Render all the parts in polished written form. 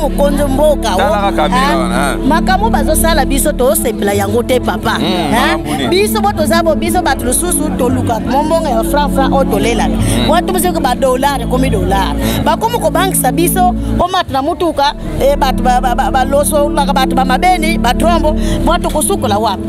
Mokonzi mboka, makambo bazosala biso, tosepela yango te, papa. Biso bo toza bo biso bato lisusu toluka mombongo ya franc franc oyo tolelaka watu biso badollar ekomi dollar, bakomi kobangisa biso. Omata na mutuka, bato balosolaka, bato bamabeni batrombo bwa, tokosukola wapi?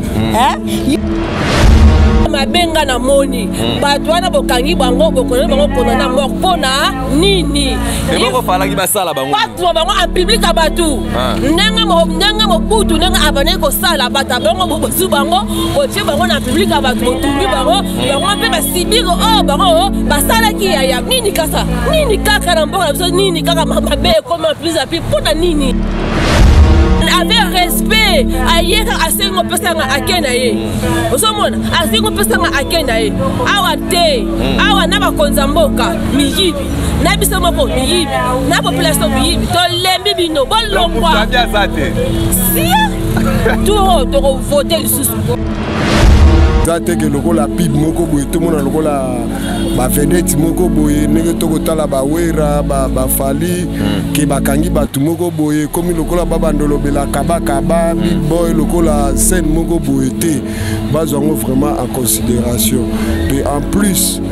Mabe nga namoni, bato wana bokangi bango, bokonani bango kondana mort mpo na nini? Eloko falaki basala bango. Batuma bango en public ya bato, ndenge Mobutu, ndenge abandaki kosala bato bango. Bozwi bango, botie bango na public ya bato, botumbi bango. Bango mpe basibiri oyo bango basalaki. Yaya, nini kaka, nini kaka na mboka na biso? Nini kaka mabe ekoma plus api? Mpo na nini? Avec respect, aye kaka, asengi opesanga, ake na ye. Ozomona, asengi opesanga, ake na ye. Awa te, awa na bakonzi ya mboka miyibi, na biso moko miyibi, na population miyibi. Tolembi bino, bolongwa. Sia tour tokovote lisusu. Eza teke lokola pub moko boye, tomona lokola bavedette moko boye, ndenge tokotala bawera, bafali ke bakangi bato moko boye, ekomi lokola babandolobela kabakaba big boy, lokola scène moko boye te. Bazwa yango vraiment en considération. Mpe en plus,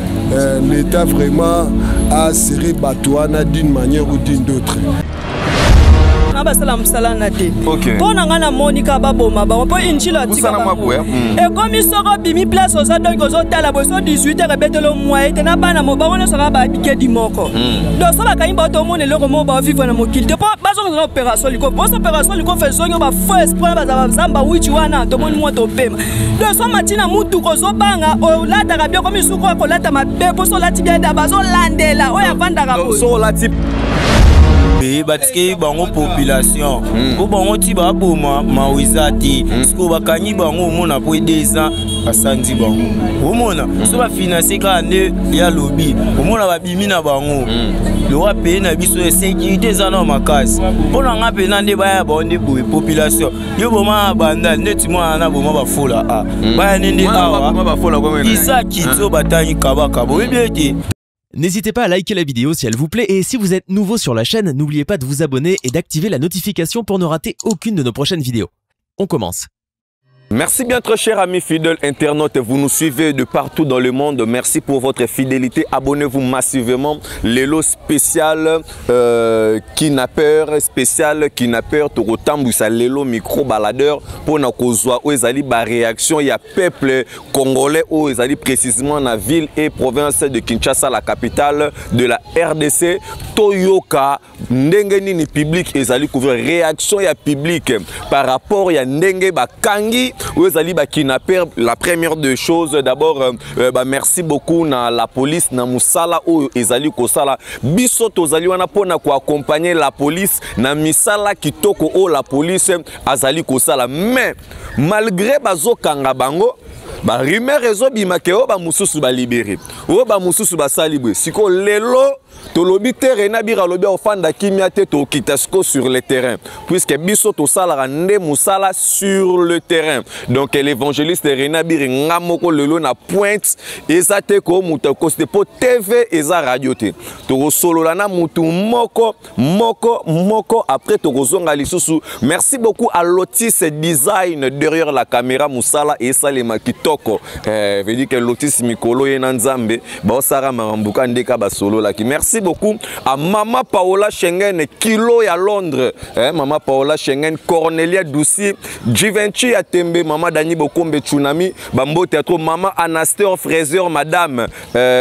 l'État vraiment a serré bato wana d'une manière ou d'une autre. Nga basala mosala na te. Mpo na ngai, namoni kaka baboma bango mpo injilo atika bango. Ekomi soko obimi place oza, donc ozotala boye, so 18 heures ebeteli mwa ete na bana mo bango nyonso kaka babikedi moko. Donc so bakangi bao, tomona eloko moko baovivre na mokili te, mpo bazonga na opération likofi. Poso opération likofi ezongi, bafaux esprit wana bazala bazamba wichi wana, tomoni mwa topema. Donc so mati na mutuka, ozobanga, olataka bien, komi suku kolata mabe, mpo so olati bien da bazolandela oyo avandaka boye. So olati Batikeli bango population mpo bango ti baboma mawa eza te. Sikoyo bakangi bango, omona po 2 ans basanzi bango, omona so bafinanse kaka nde ya lobi, omona babimi na bango. Lowa pays na biso, sécurité eza na makasi. Mpo na nga mpena nde baya bango nde boye, population yo boma banda neti mwana na boma bafola a baya nde nde awa Isaki ti oyo batangi kabakaba, oyebi ete N'hésitez pas à liker la vidéo si elle vous plaît et si vous êtes nouveau sur la chaîne, n'oubliez pas de vous abonner et d'activer la notification pour ne rater aucune de nos prochaines vidéos. On commence. Merci bien, très chers amis fidèles internautes. Vous nous suivez de partout dans le monde. Merci pour votre fidélité. Abonnez-vous massivement. Lelo spécial kidnappeur, spécial kidnappeur, Torotambusa lelo micro baladeur pour na kozwa oyo ezali ba réaction ya peuple congolais oyo ezali précisément na ville et province de Kinshasa, la capitale de la RDC. Toyoka ndenge nini public ezali couvrir, réaction ya public par rapport ya ndenge bakangi oyo ezali bakidnapper. La première des choses d'abord, bah, merci beaucoup na la police na mosala oyo ezali kosala. Biso tozali wana mpona koaccompagner la police na misala kitoko oyo la police azali kosala. Mais malgré bazokanga bango, barumeur ezobima ke oyo bamosusu balibérer, oyo bamosusu basali boye. Sikoyo lelo tolobi te, Rena Bira alobi ofanda kimia te, tokita siko sur le terrain, puisque biso tosalaka nde mosala sur le terrain. Donc l'évangéliste Rena Biri, nga moko lelo na pointe, eza te ko moto akosi te, mpo TV eza radio te. Tokosolola na mutu moko moko moko, après tokozonga lisusu. Merci beaucoup à Lotis Design derrière la caméra, mosala esalema kitoko. Veut dire que Lotis mikolo ye na Nzambe baosala makambo ka ndeka basololaki. Merci beaucoup à mama Paola Schengen, kilo ya Londres, mama Paola Schengen, Cornelia Douci, Givenchy ya Tembe, mama Dani Bokombe Tsunami, bambote ya trop, mama Anaster Fraser, madame,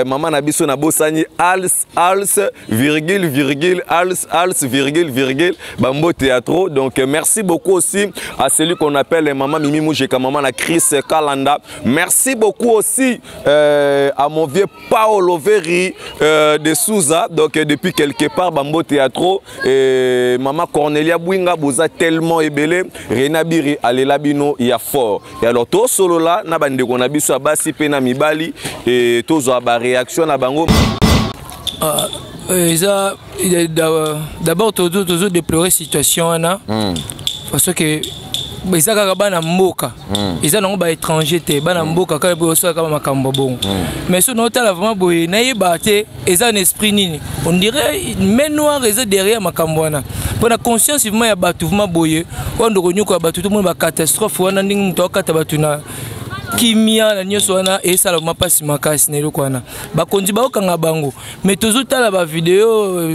mama na biso na bosani als als virgule virgule als als virgule virgule, bambote ya trop. Donc merci beaucoup aussi à celui qu'on appelle mama Mimi Mujeka, mama na Chris Kalanda. Merci beaucoup aussi à mon vieux Paolo Verri de Souza, donc depuis quelque part, bambote ya trop. Et mama Cornelia Bwinga, boza tellement ebele. Rena Biri alela bino ya fort. Et alors tosolola na bandeko na biso ya basi mpe na mibali et tozwa ba réaction na bango. Ah, eza d'abord tozo déplorer situation wana, parce que Eza kaka bana mboka, eza nango baétranger te, bana mboka kaka boye osalaka makambo bongo. Mais so naotala vraiment boye, nayeba te eza na esprit nini. On dirait main noire eza derrière makambo wana, mpo na conscience vraiment ya bato vraiment boye oyo ndoko nyoko ya bato. Tomoni bacatastrophe wana, ndenge moto akata bato na kimia na nyonso wana, esala vraiment mpasi makasi na eloko wana. Bakonzi baokanga bango, mais tozotala bavideo,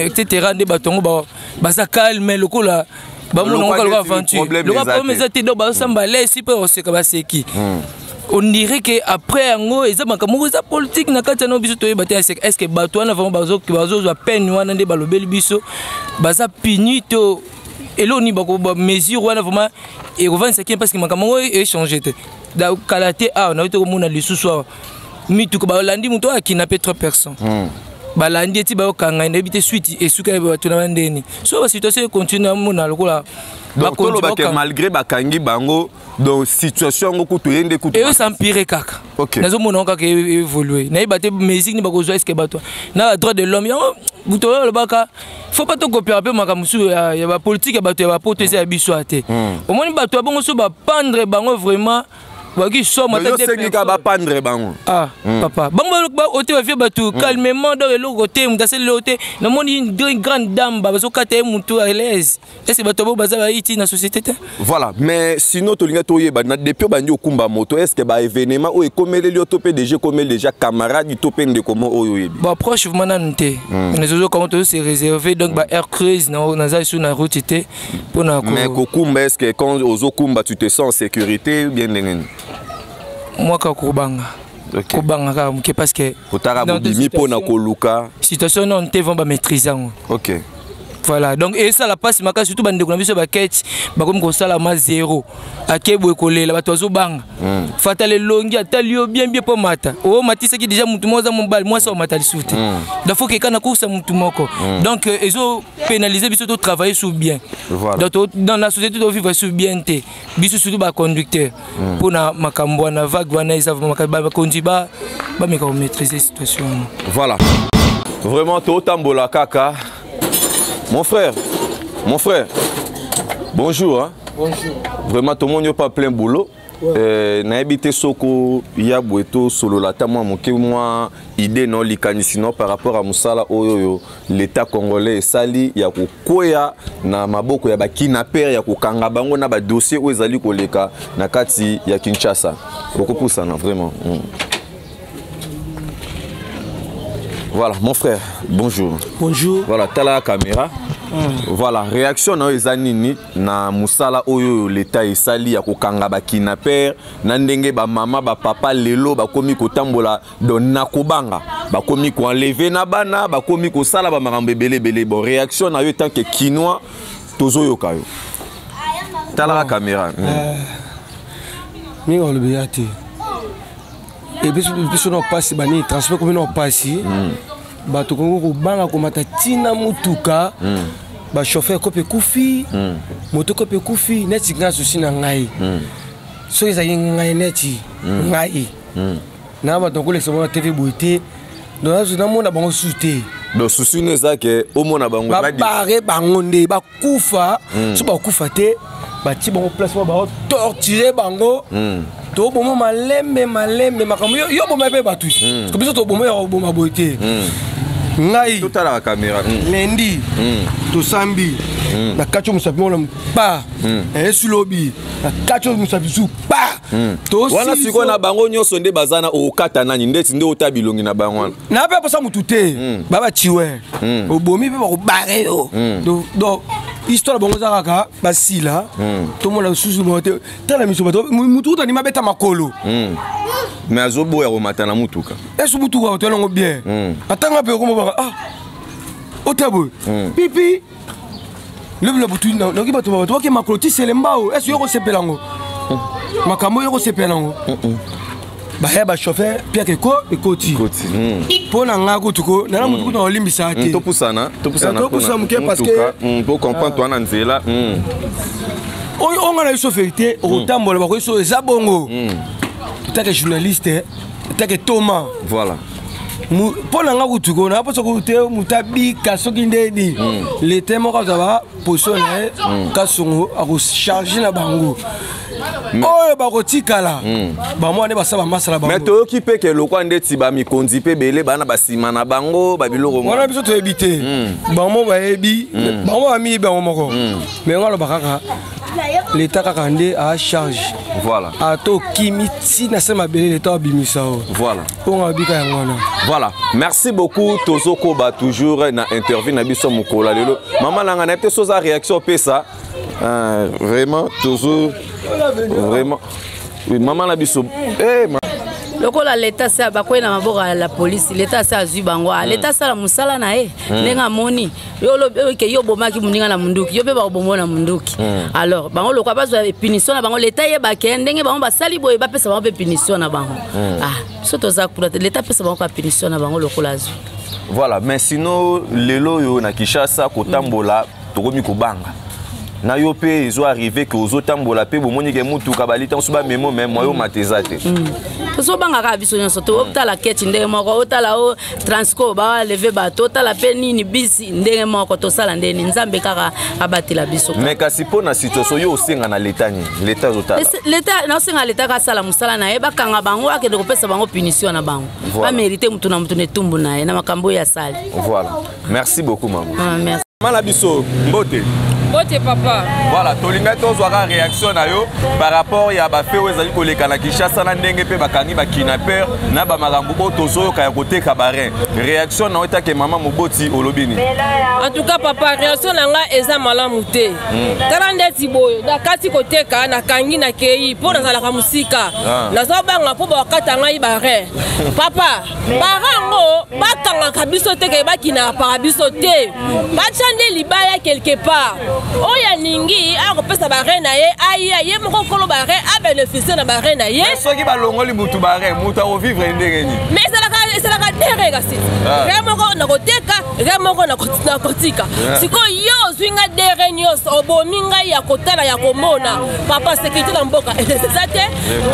etc., nde bato yango baza calme lokola bamona ngo kaloka aventure, lokola problème eza te. Donc bazosamba lesi mpe koseka, baseki. On dirait que après yango eza makambo moko eza politique na kati yango. Biso toyeba te est ce que bato wana vraiment bazozwa peine wana nde balobeli biso, baza puni to eloko nini. Bamesure wana vraiment ekovandisaki, parce que makambo yango échange te kala te. Awa nayoki te komona lisusu awa mituka balandi moto oyo akidnapper trois personnes, balandi eti bayokanga. Nayebi te suite esuka bato na bandeni. So basituation econtinue, amona lokola Donc tolobake malgré bakangi bango, donc situation yango kutu ye nde kutu eos'empirer kaka. Nazomona yango kaka évolue. Nayeba te mesure nini bakozwa. Est-ce bato na ba droit de l'homme yango, moto oyo alobaka faut pas tokopera mpe makambo mosusu ya bapolitike ya bato ya bapoto, eza ya biso ya te. Omoni bato ya bongo, so bapendre bango vraiment, baki somo. Yosengi kaka bapendre bango? Ah, papa, bango ote bavie bato calmement, donc eloko te, moto asali eloko te. Namoni une grande dame, bazokata ye motu à l'aise. Est ce bato bo baza baiti na société te? Voilà. Mais sinon tolinga toyeba na depuis obandi okumba moto, est ce que baévénement oyo ekomeleli yo to mpe déjà ekomeli déjà camarade to mpe ndeko mo oyo oyebi? Bon, approche vraiment nanu te. Nazozokango tozo se réserver, donc ba air cruise naza lisusu na route te mpona. Mais kokumba, est ce que quand ozokumba, tu te sens en sécurité bien, ndenge nini? Mwa kaka kobanga, kobanga kaka moke, parce que otaka bobimi mpona koluka. Situation nano te vraiment bamaîtrise yango. Voilà, donc esala mpasi makasi, surtout bandeko na biso bakete bakomi kosala ma zéro ake boye kolela, bato bazobanga. Fatal elongi atali yo bien bien mpo mata omatisaki déjà mutu moko aza mobali, mwasi omata lisusu te. Donc faut keka na koursa mutu moko. Donc ezo pénaliser biso to travailler sous bien. Donc dans la société tovivre sous bien te, biso surtout baconducteur, mpona makambo wana, vague wana eza vraiment bakonzi bameka komaîtriser situation wana. Voilà, vraiment totambola kaka. Mon frère, mon frère, bonjour, hein? Bonjour. Vraiment tomoni yo pas plein boulot. Nayebi te soko ya boye tosolola ata mwa moke, mwa idée no, likanisi no par rapport à mosala oyo oyo l'état congolais esali ya kokwea na maboko ya bakidnappeurs, ya kokanga bango na badossier oyo ezali koleka na kati ya Kinshasa. Okopusana vraiment. Voilà, mon frère, bonjour. Bonjour. Voilà, tala la caméra. Voilà, réaction na yo eza nini na mosala oyo l'état esali ya kokanga bakidnappeurs, na ndenge bamama, bapapa lelo bakomi kotambola do na kobanga, bakomi koenlever na bana, bakomi kosala bamakambo ebele ebele? Bon, réaction na yo tant que Kinois, tozoyoka yo. Tala la caméra. Mingi olobi ya te. Ebiso na mpasi banini, transport komi na mpasi, bato kongo kobanga komata ntina mutuka, bachauffeur kope ekufi, moto kope ekufi. Neti ngai, susi na ngai, soki ezalaki ngai, neti ngai na bato nakolekisa bango na TV boye te. Donc namona bango susu te. Donc susi no eza ke omona bango? Babare bango nde bakufa. So bakufa te, batie bango place moko, baotorture bango. Toboma malembe malembe makambo yo boma mpe bato, parce que biso toboma ya koboma boye te. Ngai Totalaka caméra. Lundi tosambi na kati oyo mosapi moko pa esi, lobi na kati oyo mosapi su pa. Wana sikoyo na bango nyonso nde baza na okata nani, ndeti nde ota bilongi na bango wana? Na mpe posa motu te, babaciwe obomi mpe bakobare yo. Donc histoire na bango eza kaka basila, tomona lisusu bango te. Tala miso bato, mutu kutu andima abeta makolo. Mais azoboya komata na mutuka. Esi mutuka bato yango bien, atanga mpe okoma baka ah ota boye pipi lobi na butu, nakoki bato bato bake makolo ti Selembao. Esi yo kosepela yango, makambo oyo kosepela yango, baya bachauffeur piake eko ekoti mpo na ngai kutu ko nana motu kutu na kolimbisa te. Topusana, topusana. Topusana moke, parce que po comprendre toa na nzela. Oyo onga na biso vérité, okotambola bakoyi so eza bongo. Etake journaliste, etake toma. Voilà. Mpo na nga kutu kona mpo soki te moto abika soki ndeni leta moko azwa ba position na ye Kasongo akocharge na bango oyo bakotikala bamwa nde basala bamasala bango. Mais toyoki mpe ke lokwa ndeti bamikonzi mpe ebele bana basima na bango babiloko wana, biso toyebi te. Bango bayebi, bango bamiyebi bango moko. Mais ngo aloba kaka leta kaka nde acharge. Voilà. Ata okimi ntina se mabele, leta abimisa o. Voilà. Mponga babika yango wana. Voilà, merci beaucoup. Tozokoba toujours na interview na biso mokolo ya lelo. Mama nanga, nayebi te so oza réaction opesa. Vraiment toujours vraiment, oui, mama na biso. Eh, ma... Lokola leta se bakwei na maboko ya la polisi, leta ase azwi bango, leta asala mosala na ye ndenge amoni. Yo olobi ke yo obomaki moninga na munduki, yo mpe bakoboma na munduki. Alors bango lokola bazwa punition na bango, leta yebake ndenge bango basali boye, bapesa bango mpe punition na bango. Ah, biso toza kuna te, leta apesa bango ka punition na bango lokola azwi. Voilà, mais sinon lelo oyo na Kinshasa, kotambola tokomi kobanga. Na yo mpe ezo arrive ke ozotambola mpe bomoni ke mutuka balita mosusu bamemo me moyo mata eza te. Tozobanga kaka biso nyonso. To otala keti ndenge moko, otala o Transco balever bato, otala mpe nini bisi ndenge moko. Tosala ndeni? Nzambe kaka abatela biso. Mais kasi mpo na situation yo, osenga na leta nini? Leta azotala. Leta, naosenga leta kaka asala mosala na ye, bakanga bango, akende kopesa bango punition na bango. Bamérite mutu na mutu na etumbu na ye na makambo oyo asali. Voilà, merci beaucoup, mama. Ah, merci. Mama na biso, mbote. Mbote, papa. Voilà, tolingaki tozwaka réaction na yo par rapport ya bafaits oyo ezali koleka na Kinshasa, na ndenge mpe bakangi bakidnappeurs na bamakambo oyo tozoyoka ya koteka bareins. Réaction na yo etake mama moboti, olobi nini? En tout cas, papa, réaction na nga eza malamu te. Tala ndeti boye, nakati koteka, nakangi, nakei mpo nazalaka mosika. Nazobanga mpo bakata ngai bareins, papa. Bareins yango bakangaka biso te ke bakinapaka biso te, batya nde libaya quelque part. Oyo alingi akopesa bareins na ye, aya ye moko nkolo bareins, abénéficie na bareins na ye. Soki balongoli mutu bareins, mutu akovivre ndenge nini? Mais ezalaka dere kasi. Rein moko nakoteka, rein moko nakotika. Sikoyo yo ozwi nga dere nyonso, obomi ngai ya kotala ya komona. Papa, sécurité na mboka eza te.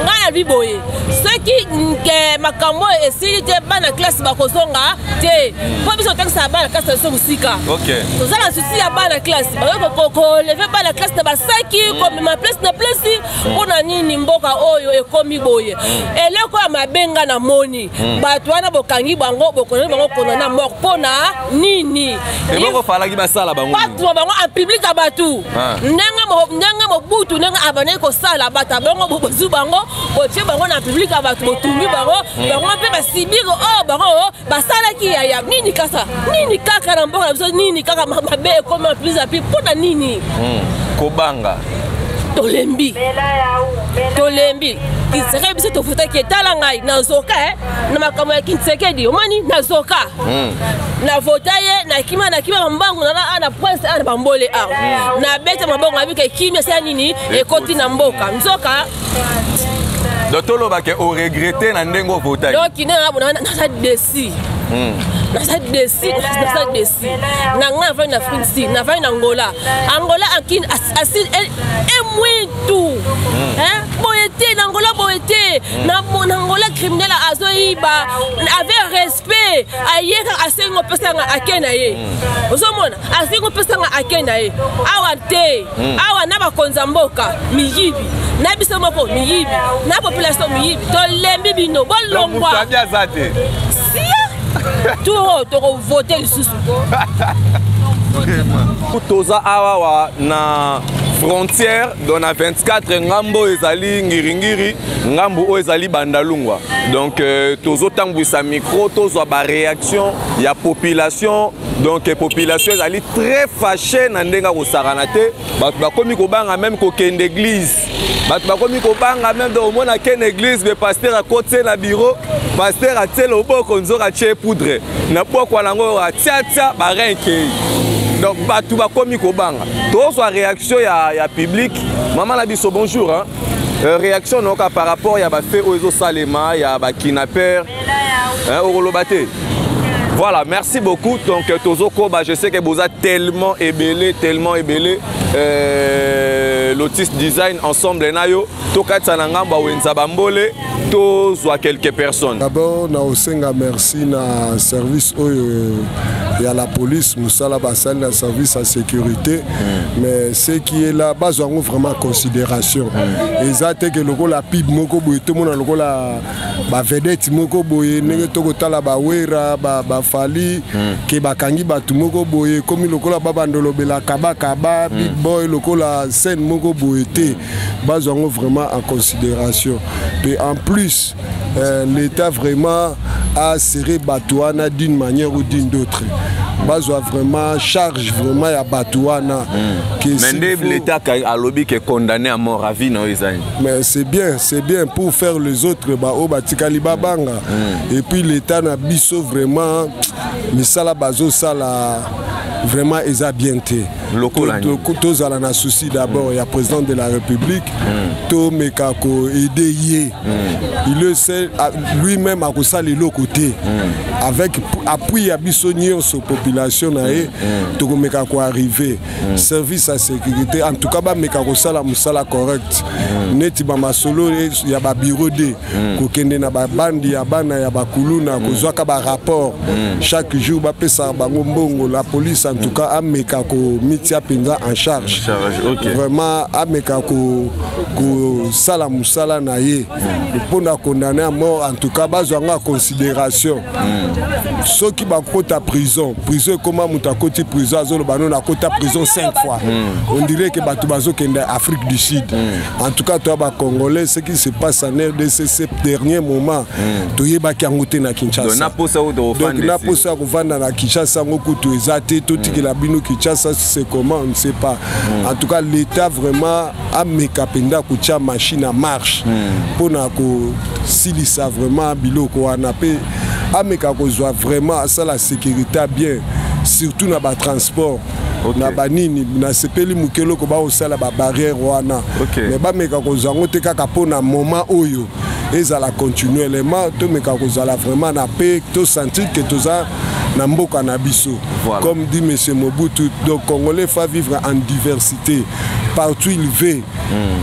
Ngai nalobi boye, soki nke makambo oyo esili te, bana classe bakozonga te, mpo biso totangisa bana classe na biso mosika. Toza na souci ya bana classe. Bakoki kolever bana classe na basaki, komema place na place. Mpo na nini mboka oyo ekomi boye? Eloko ya mabe nga namoni, bato wana bokangi bango, bokonani bango condamné mort, mpo na nini? Eboko falaki basala bango. Batuma bango en public ya bato ndenge Mobutu, ndenge abandaki kosala bato bango, bozwi bango, botie bango na public ya bato, botumbi bango. Bango mpe basibiri oyo bango basalaki. Yaya, nini kasa, nini kaka na mboka na biso? Nini kaka mabe ekomi en plus api? Mpo na nini? Kobanga. Tolembi, tolembi. Tshisekedi, biso tofutaki. Etala ngai, nazoka na makambo ya Tshisekedi. Omoni, nazoka navota ye, nakima, nakima mbangu na na prince a na bambole awa, nabeta mabongo, abika ekimi, esala nini, ekoti na mboka nzoka. Donc tolobake oregretter na ndenge ovotaki? Donc nde naza déçu, naza déçu, naza déçu na ngai. Navandi na Afrique si, navandi na Angola. Angola akini asili emwitu boye te na Angola, boye te na Angola. Criminel azoyiba avec respect, aye kaka, asengi opesanga, ake na ye. Ozomona, asengi opesanga, ake na ye. Awa te, awa na bakonzi ya mboka miyibi, na biso moko miyibi, na population miyibi. Tolembi bino, bolongwa. Aza te. Sia turo tokovote lisusu. Toza awa na frontière, donc na 24, ngambo oyo ezali Ngiringiri, ngambo oyo ezali Bandalungwa. Donc tozotambwisa micro, tozwa baréaction ya population. Donc population ezali très fâché na ndenge akosakana te. Bato bakomi kobanga même kokende église, bato bakomi kobanga même. Donc omona kende église, mais pasteur akotie na bureau, pasteur atie loboko, nzoka atie poudre na pokwa nango, atiatia bareins, ekei. Donc bato bakomi kobanga. Tozwa réaction ya public. Mama na biso, bonjour, hein? Réaction noka par rapport ya bafaits oyo ezosalema ya bakidnappeurs, okoloba te? Voilà, merci beaucoup. Donc tozokoba, je sais que boza tellement ebele, tellement ebele. Lotis Design ensemble na yo tokatisa na ngambo ya wenza bambole tozwa quelques personnes. D'abord naosenga merci na service oyo ya la police, mosala basali na service ya sécurité, mais ce qui est là, bazwa yango vraiment considération. Eza te ke lokola pib moko boye, tomona lokola bavedete moko boye, ndenge tokotala bawera, bafali, ke bakangi bato moko boye, ekomi lokola babandolobela kabakaba, big boy, lokola scène moko boye te. Bazwa yango vraiment en considération. Et en plus, l'État vraiment a serré bato wana d'une manière ou d'une autre. Bazwa vraiment charge vraiment ya bato wana. Mais nde l'État alobi ke condamné à mort à vie na oyo ezali. Mais c'est bien, c'est bien pour faire les autres baoyo batikali babanga. Et puis l'État na biso vraiment, misala bazosala vraiment eza bien te. Lokola Tozala na souci d'abord ya président de la République, tomeka koaider ye. Il le sait lui-même, akosala eloko te. Avec appui ya biso nyonso, population na ye, tokomeka koarriver. Service ya sécurité, en tout cas, bameka kosala mosala correct, neti bamasolo ya babureau de kokende na babandi ya bana ya bakuluna, kozwaka barapport chaque jour, bapesaka bango mbongo. La police, en tout cas, ameka komitia mpenza en charge. Vraiment ameka kosala mosala na ye mpona condamné à mort. En tout cas, bazwa yango en considération. Soki bakota prison, prison ekoma, moto akoti prison azoloba: no, nakota prison 5 fois. On dirait que bato bazokende Afrique du Sud. En tout cas, toya bacongolais, ce qui se passe en RDC ce dernier moment, toyebaki yango te na Kinshasa. Donc na posa ya kovanda na Kinshasa yango kutu eza te. Totikela bino Kinshasa, c'est comment, on ne sait pas. En tout cas, l'État vraiment ameka mpenza kotia machine en marche mpona kosilisa vraiment biloko wana, mpe ameka kozwa vraiment, asala sécurité bien, surtout na batransport, na banini. Nasepeli moke eloko bakosala babarrière wana, mais bameka kozwa yango te kaka mpona moment oyo, ezala continuellement. Tomeka kozala vraiment na paix, tosentir ke toza na mboka na biso. Voilà. Comme dit monsieur Mobutu, donc Congolais faut vivre en diversité partout il veut.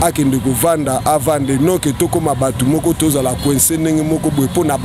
Akende kovanda, avande, noke tokóma bato moko tozala coincé ndenge moko boye mpo na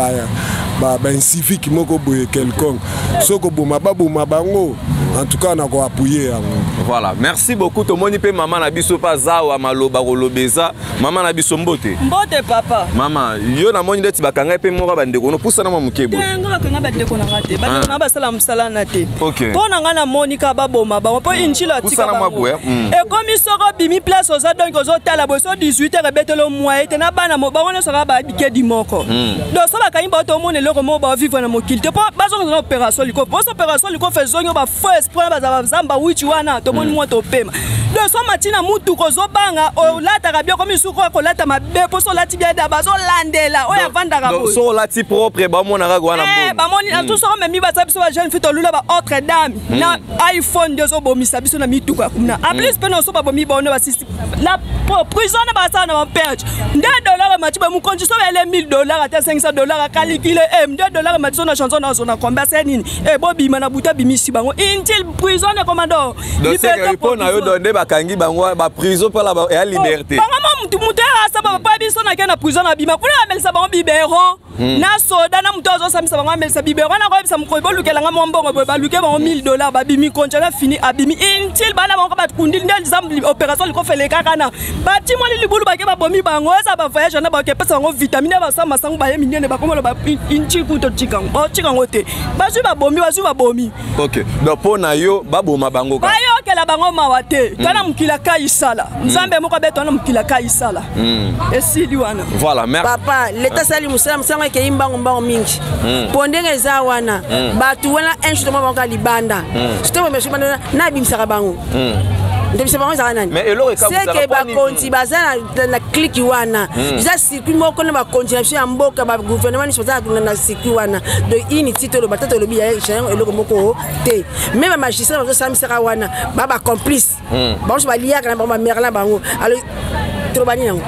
baincivique moko boye quelconque. Soki oboma, baboma bango. En tout cas, na koappuyer yango. Voilà, merci beaucoup. Tomoni mpe mama na biso mpe aza awa, maloba koloba eza. Mama na biso, mbote. Mbote, papa. Mama, yo namoni ndeti bakangai mpe moko bandeko no, pusana mwa moke boye. Nga bakanga bandeko na nga te. Bandeko na basala mosala na te. Mpo na nga, namoni kaka baboma bango, mpo injilo atika bango. Ekomi soko obimi place oza, donc ozotala boye, so 18 heures ebeteli moye te na bana bango nyonso kaka babikedi moko. Donc so bakangi bao, tomona eloko moko baovivre na mokili te, mpo bazonga na opération likofi. Poso opération likofi ezongi, bafaux esprit wana bazala bazamba wichi wana, tomoni mwa topema. Donc so mati na mutuka, ozobanga, olataka biloko misuku, kolata mabe, mpo so olati bien da bazolandela oyo avandaka boye. So olati propre, bamona kaka wana. Bamoni tu soko memi baza biso bajeune fille, tolula ba autre dame na iPhone nde ozobomisa biso na mituka kuna. En plus mpe noso babomi bono basisi la prison na basala na bamperge nde dollar emati boye. Mokonzi so bayele 1000 $, ata 500 $, akalikile e nde dollar emati so na chanson nazo na kombe ase nini e bobima na butu, abimisi bango inutile prison ekomando. Mpo na yo, do nde bakangi bango, baprison mpona ya liberté. Bango mo mutu mutu asa bapapa biso nake na prison, na bima kuna, bamelisa bango biberon na soda na moto azosambisa bango, amelisa biberon na koyebisa mokolo bolukelanga mwa mbongo boye, baluke bango 1000 $, babimi kontia na fini, abimi inutile. Bana bango bakundi nde liza opération likofele kaka na batimoli libulu, bake babomi bango. Eza bavoyage wana, bake epesa bango vitamine, basala masango, baye minene, bakomona inutile kuta otikango, baotikango te, bazwi babomi, bazwi babomi. Ok, donc mpo na yo, baboma bango. Bayokela bango mawa te. Twana mokili akayisala, Nzambe moko abe twana mokili akayisala, esili wana. Voilà, merci. Papa, leta asali mosala, mosala ekei mbango mbango mingi, mpo ndenge eza wana, bato wana un jour tomona bango kaka libanda. Surtout banda nabimisaka bango, ndebisa bango ezalaka nani? Seke bakonzi baza na clique wana, eza circuit moko na bakonzi na biso ya mboka, bagouvernement nyonso baza na circuit wana. Donc initi toloba te, tolobi ya eloko moko te. Mais bamagistrat bazosambisaka wana, ba bacomplice bango nyonso, baliaka na bango, bameraka na bango. Alors toloba nini yango?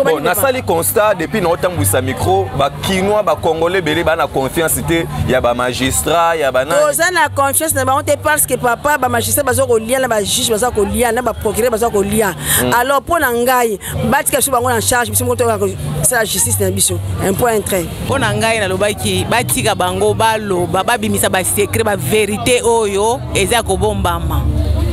Bon, nasali constat depuis naotambwisa micro, bakinois, bacongolais ebele baa na confiance te ya bamagistrat ya banani. Toza na confiance na bango te parce que papa, bamagistrat baza kolia na bajuge, baza kolia na baprocureur, baza kolia. Alors mpo na ngai, batika biso bango na charge, biso moko toyaka kosala justice na biso, un point, un trait. Mpo na ngai nalobaki batika bango baloba, babimisa basecret, bavérité oyo eza kobombama.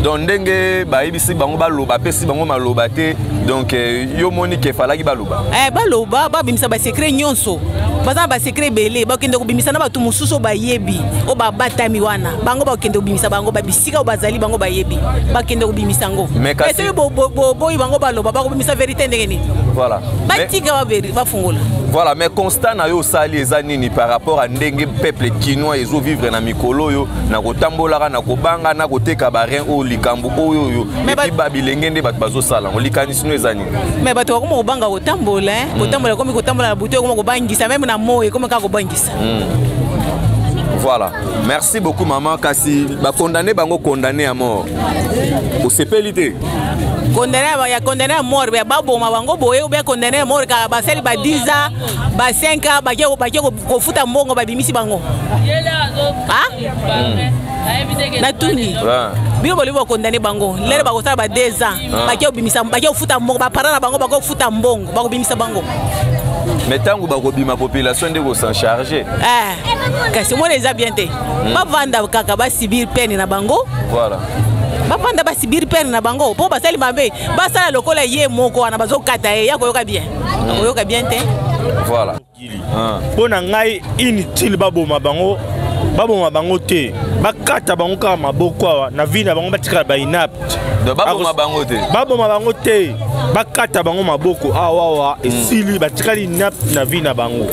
Donc ndenge bayebisi bango baloba, apesi bango maloba te. Donc yo moni ke efalaki baloba. Baloba, babimisa basecret nyonso. Baza na basecret ebele, bakende kobimisa na bato mosusu oyo bayebi, oyo babatami wana. Bango bakende kobimisa bango babisika oyo bazali, bango bayebi, bakende kobimisa yango. Mais kasi- Soki boboyi bango baloba, bakobimisa vérité ndenge nini? Batika bafungola. Voilà, mais constat na yo osali eza nini par rapport à ndenge peuple kinois ezovivre na mikolo oyo, na kotambolaka na kobanga, na koteka barein oyo, likambo oyo oyo Mais et puis babilenge nde bato bazosala yango, likanisi no eza nini? Mais bato bakoma kobanga kotambola, hein. Kotambola ekomi kotambola na butu ekoma kobangisa, même na moi ekomi kaka kobangisa. Voilà, merci beaucoup maman. Kasi bacondamné bango, condamné à mort, osepeli te? Condamné ya condamné ya mort ya baboma bango boye, ou bien condamné ya mort kaka basali ba 10 ans, ba 5 ans, bake kofuta mbongo, babimisi bango. Ah? Natuni bino, bolingi bocondamner bango lelo, bakosala ba 2 ans, bake kobimisa, bake kofuta mbongo, baparent na bango bakofuta mbongo, bakobimisa bango. Mais ntango bakobima, population nde kos'en charge. Eh, kasi omona eza bien te. Bavanda kaka, basubir peine na bango. Bavanda, basubir peine na bango mpo basali mabe. Basala lokola ye moko wana bazokata ye, ya koyoka bien, akoyoka bien te. Mpo na ngai, inutile baboma bango, baboma bango te, bakata bango kaka maboko awa na vie na bango, batikala bainapte. Donc baboma bango te? Baboma bango te, bakata bango maboko awa awa, esili, batikali inapte na vie na bango.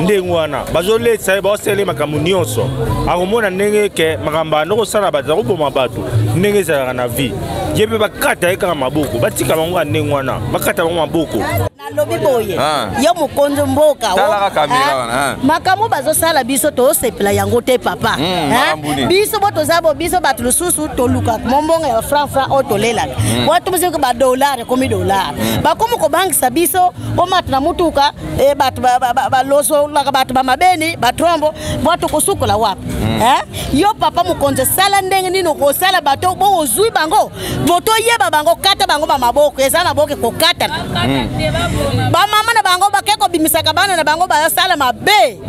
Ndenge wana bazolesa ye, baosala ye makambo nyonso, akomona ndenge ke makambo ando kosala bato, akoboma bato ndenge ezalaka na vie ye mpe. Bakata ye kaka maboko, batika bango kaka ndenge wana, bakata bango maboko. Nalobi boye, yo mokonzi mboka, Talaka kamera wana, ah. makambo bazosala biso, tosepela yango te papa. Hein? Makambo nini? Biso bo toza bo biso bato lisusu toluka mombongo ya franc franc oyo tolelaka. Watu mosuku badollar ekomi dollar, bakomi kobangisa biso, omata na mutuka, bato balosolaka bato bamabeni batrombo bato, kosukola wapi? Hein? Yo papa mokonzi, sala ndenge nini okosala bato bo ozwi bango, moto oyeba bango, kata bango bamaboko, eza maboko ekokatana. Bamama na bango bake kobimisaka bana na bango basala mabe,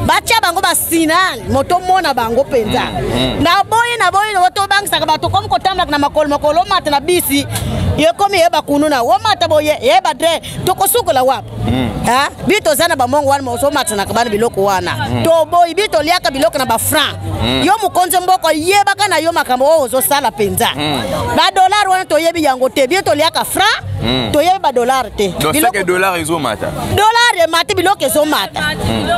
batia bango basinale, moto omona bango mpenza. Naboyi, naboyi tobangisaka bato, komi kotambolaka na makolo makolo, omata na bisi, ekomi yeba kunu na omata boye, yeba dre, tokosukola wapi? Ah, bi toza na bamongo wana, ozomatanaka bana biloko wana, toboyi. Bi toliaka biloko na bafranc. Yo mokonzi mboka, yebaka na yo makambo oyo ozosala mpenza. Badollar wana toyebi yango te, bi toliaka franc, toyebi badollar te. Donc c'est que dollar ezomata. Dollar emati, biloko ezomata.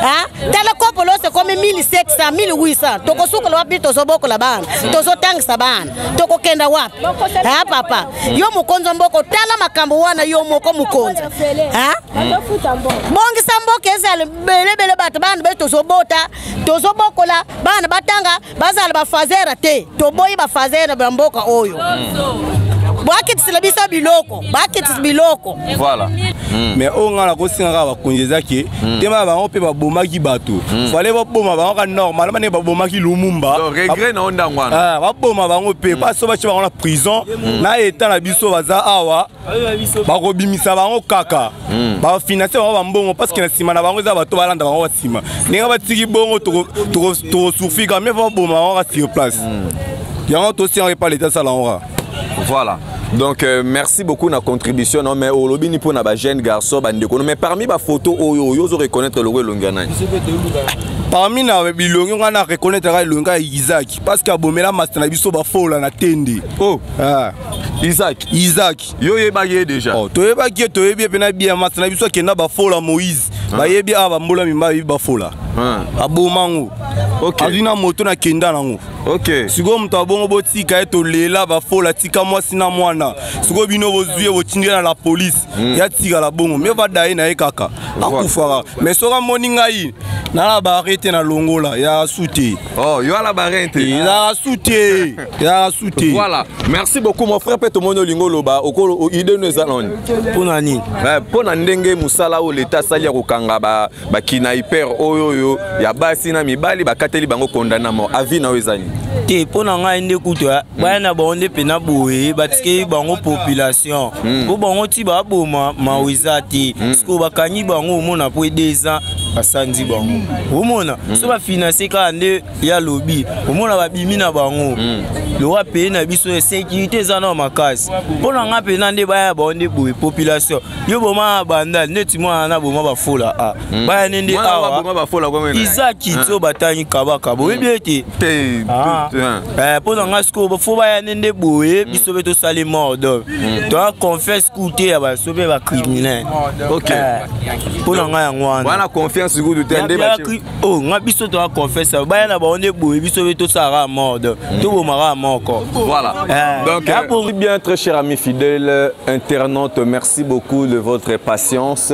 Ah, tala kopo loso ekomi 1700, 1800, tokosukola wapi? Tozobokola bana, tozotangisa bana, tokokenda wapi? Ah, papa, yo mokonzi wa mboka, tala makambo wana yo moko mokonzi. Ah? Bongisa mboka, ezala belebele, bato bana be tozobota, tozobokola bana, batanga, bazala bafazere te. Toboyi bafazere na mboka oyo. Bakitisela biso biloko, bakitisa biloko. Mais oyo ngai nakosenga kaka bakonzi eza ke tema bango mpe babomaki bato, fallait baboma bango kaka normalement ndenge babomaki Lumumba. Donc regret na yo ndango wana? Ah, baboma bango mpe baso, batie bango na prison na eta na biso. Baza awa, bakobimisa bango kaka, bafinanse bango bambongo, parce que na nsima na bango eza bato balanda bango basima. Ndenge batiki bongo, tokosouffrir quand même. Baboma bango kaka sur place, yango tosengaka epa leta asala yango kaka. Voilà. Donc merci beaucoup na contribution. Non, mais olobi ni pona ba jeune garçon bandeko. Mais parmi ba photo oyo oyo ozo reconnaître logo, elongi ya nani? Parmi na bilongi nga na reconnaître kaka elongi ya Isaac, parce que abomela master na biso bafola na tende. Oh. Ah. Isaac. Isaac. Yo oyebaki ye déjà? Oh, toyebaki ye, toyebi ye mpena bien. Master na biso akenda bafola, Moïse bayebi awa, bambola mimba bayebi bafola, aboma ngo, azwi na moto na kenda nango. Sikoyo moto abongo, botika ye, tolela bafola, tika mwasi na mwana. Sikoyo bino bozwi ye, botindi ye na la police, ya tikala bongo, mie vada ye na ye kaka, akufaka. Mais soki amoni ngai Nala bare te na longola ya su te. Oh, yo ala bare te. Ezalaka su te. Ezalaka su te. Voilà. Merci beaucoup mon frère pe tomoni olingo loba okolo idée no eza nani? Pona nini? Eh, pona ndenge musala oyo l'État asali ya kokanga ba ba kidnapper oyo oyo ya basi na mibali bakateli bango condamné mort. Avis na yo eza nini? Te mpo na ngai nde kutu baya na bango nde mpena boye batikeli bango population mpo bango ti baboma mawa eza te. Sikoyo bakangi bango, omona po 2 ans basanzi bango, omona so bafinanse kaka nde ya lobi, omona babimi na bango lokola pays na biso sécurité eza nao makasi. Mpo na ngai mpena nde baya bango nde boye population yo boma banda neti mwana na boma bafola a baya nde nde awa Izaki ti oyo batangi kabakaba, oyebi ete mpo na ngai sikoyo fo baya nde nde boye biso mpe tosali mort d'homme, toya confiance ku te ya baso mpe bacriminel. Mpo na ngai yango wana. Wana confiance kutu te nde. Oh, nga biso toya confiance, baya na bango nde boye biso mpe tosalaka mort d'homme, tobomaka moko. Voilà. Donc, bien, très cher ami fidèle internaute, merci beaucoup de votre patience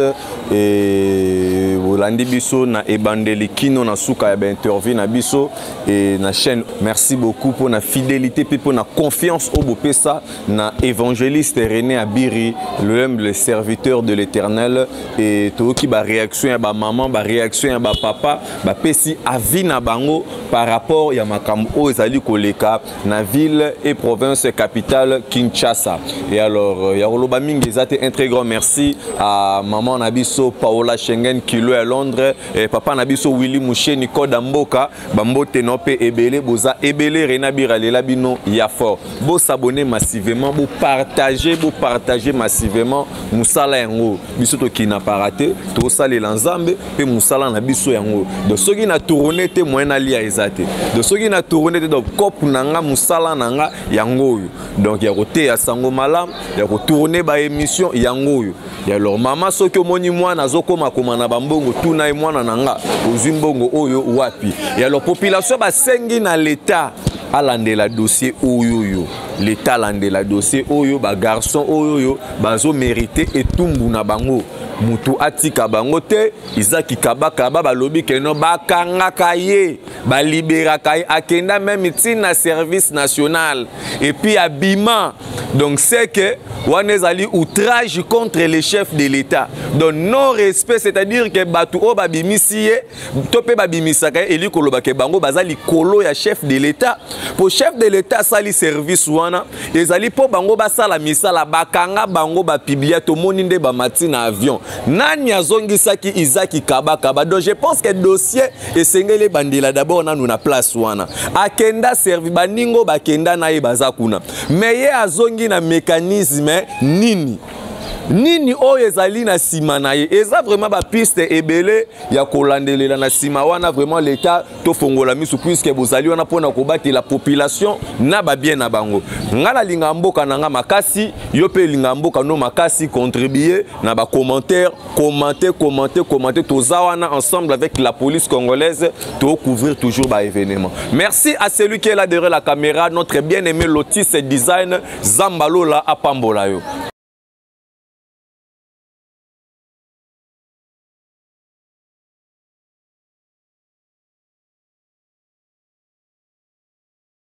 et bolandi biso na ebandeli kino na suka ya bainterview na biso et na chaîne. Merci beaucoup pour la fidélité puis pour la confiance au bopesa na évangéliste René Abiri, le humble serviteur de l'Éternel. Et toyoki ba réaction ya ba maman, ba réaction ya ba papa, bapesi avis na bango par rapport ya makambo oyo ezali koleka na ville et province capitale Kinshasa. Et alors, ya koloba mingi eza te. Un très grand merci à maman na biso Paola Schengen Kilo ya Londres et papa na biso Willy Musheni Koda Mboka. Bambote no mpe ebele, boza ebele. René Abiri alela bino ya fort. Bosabonner massivement, bopartager, bopartager massivement. Mosala yango biso tokina para te, tosalela Nzambe mpe mosala na biso yango. Donc soki na tourne te, moyen nalia eza te. Donc soki na tourne te, donc cope na nga, mosala na nga yango oyo, donc ya koteya sango malamu, ya kotourne baémission yango oyo. Ya alors mama, soki omoni mwana azokomakoma na bambongo, tuna ye: mwana na nga, ozwi mbongo oyo wapi? Ya alors population basengi na l'État alandela dossier oyo oyo, l'État alandela dossier oyo, bagarçon oyo oyo bazomérite etumbu na bango, mutu atika bango te. Izaki Kabakaba, balobi keno bakangaka ye, baliberaka ye, akenda même ntina service national et puis abima. Donc c'est que wana ezali outrage contre le chef de l'État, donc non respect, c'est-à-dire que bato oyo babimisi ye to mpe babimisaka ye, eli koloba ke bango baza likolo ya chef de l'État. Po chef de l'État asali service wana, ezali mpo bango basala misala. Bakanga bango, bapublia, tomoni nde bamati na avion. Nani azongisaki Izaki Kabakaba? Donc je pense que dossier esengeli ebandela d'abord nanu na place wana. Akenda servi, baningo bakenda na ye baza kuna, mais ye azongi na mécanisme nini? Nini oyo ezali na nsima na ye? Eza vraiment bapiste ebele ya kolandelela na nsima wana. Vraiment, l'État, tofongola miso, puisque bozali wana mpona kobatela population na babien na bango. Ngai nalingaka mboka na nga makasi, yo mpe elingaka mboka no makasi. Contribuer na bacommentaire, commenter, commenter, commenter. Toza wana ensemble avec la police congolaise, tocouvrir toujours baévénement. Merci à celui qui est là derrière la caméra, notre bien-aimé Lotis Design Zambalola apambola yo.